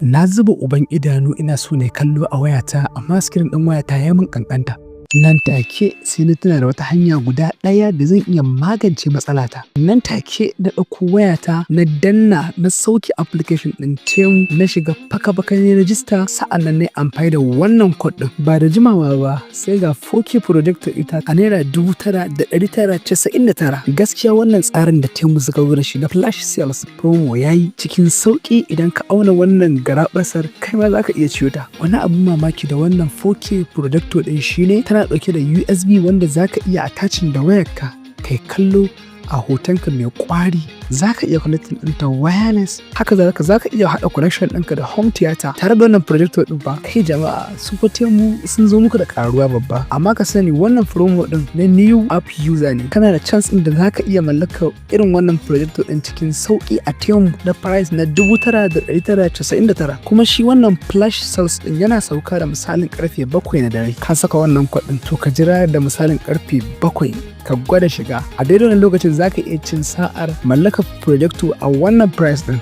Na zuba uban idanu ina so na kallo a wayata, amma screen ɗin wayata ya min ƙanƙanta. Nan take sai na tuna da wata hanya guda ɗaya da zan iya magance matsalata. Nan take na ɗauko wayata, na danna, na sauke application ɗin Temu, na shiga faka-faka na rajista. Sa'an nan na yi amfani da wannan code ɗin. Ba da jimawa ba sai ga 4K projector ita a ₦9,999. Gaskiya wannan tsarin da Temu suka zo da shi na flash sales promo ya yi cikin sauƙi. Idan ka auna wannan garaɓasar, kai ma za ka iya ciyo ta. Wani abin mamaki da wannan 4K projector ɗin shine tana ɗauke da USB wanda za ka iya attaching da wayarka kai kallo a hotonka mai ƙwari. Za ka iya connecting ɗinta wireless, haka zalika za ka iya haɗa connection ɗinka da home theater tare da wannan projector ɗin ba. Kai jama'a, su fa Temu sun zo muku da ƙaruwa babba. Amma ka sani, wannan promo ɗin na new app user ne. Kana da chance ɗin da za ka iya mallakar irin wannan projector ɗin cikin sauƙi a Temu na price na 9,999. Kuma shi wannan flash sales ɗin yana sauka da misalin karfe 7 na dare. Ka saka wannan code ɗin, to ka jira da misalin karfe 7 ka gwada shiga. A daidai wannan lokacin za ka iya cin sa'ar mallakar projector a wannan price ɗin.